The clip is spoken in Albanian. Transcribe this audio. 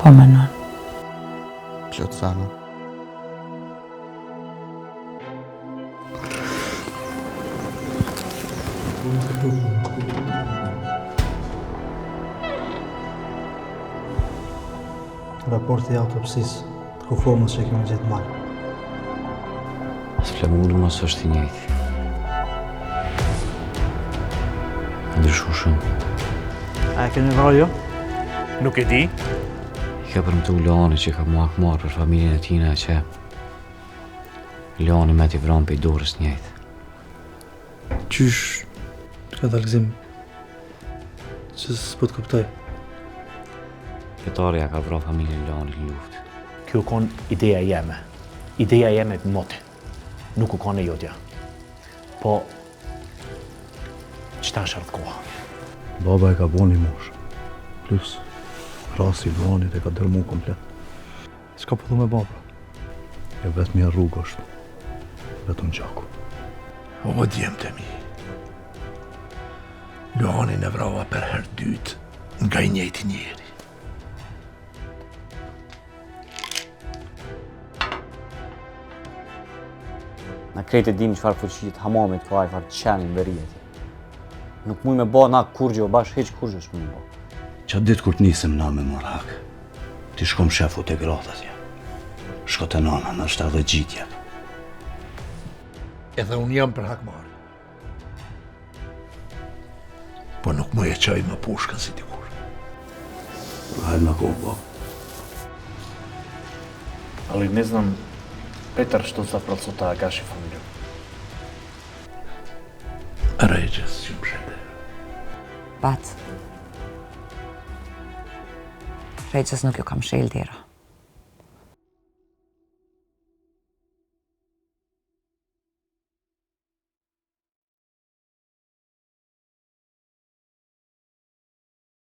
po menon? Plot sene. Raporti i autopsisë të kufomës që kemi gjetë n'mal. As flamuri mo s'është i njëjti. Ndryshu shumë. A e keni vrarë ju? Nuk e di. I ka premtu Luani që ka m'u hakmarrë për familjen e tina që Luani me t'i vranë prej dorës njëjtë. Qysh të ka dalë Gzim që s'po të kuptoj. Petari ja ka vra familjen Luanit në luftë. Kjo u kon ideja jeme. Ideja jeme moti. Nuk u kon e jotja. Po, qetash erdh koha. Baba e ka bo një moshë. Plus, rasti i Luanit e ka dërmu komplet. Çka po thu me ba pra? E vetmja rrugë është vetëm gjaku. O, djemtë e mi. Luanin e vrava për herë dytë nga i njëjti njeri. Na krejt e dim çfarë fuqi të hamamit ka ai farë qeni në veri atje. Nuk muj me ba na kurgjo, bash hiç kurgjo s'muj me ba. Qatë ditë kur të nisim na me marrë hak, ti shko mshefu te gratë atje. Shko te nana, ndoshta edhe gji t'jep. Edhe unë jam për hakmarrje. Po nuk muj e çoj më pushkën si dikur. Hajde me kohë, po. Ali ne znam Petar što zapravo ta Gashi familiju. Rexhës që më shënde. Bac. Rexhës nuk ju kam shel dera.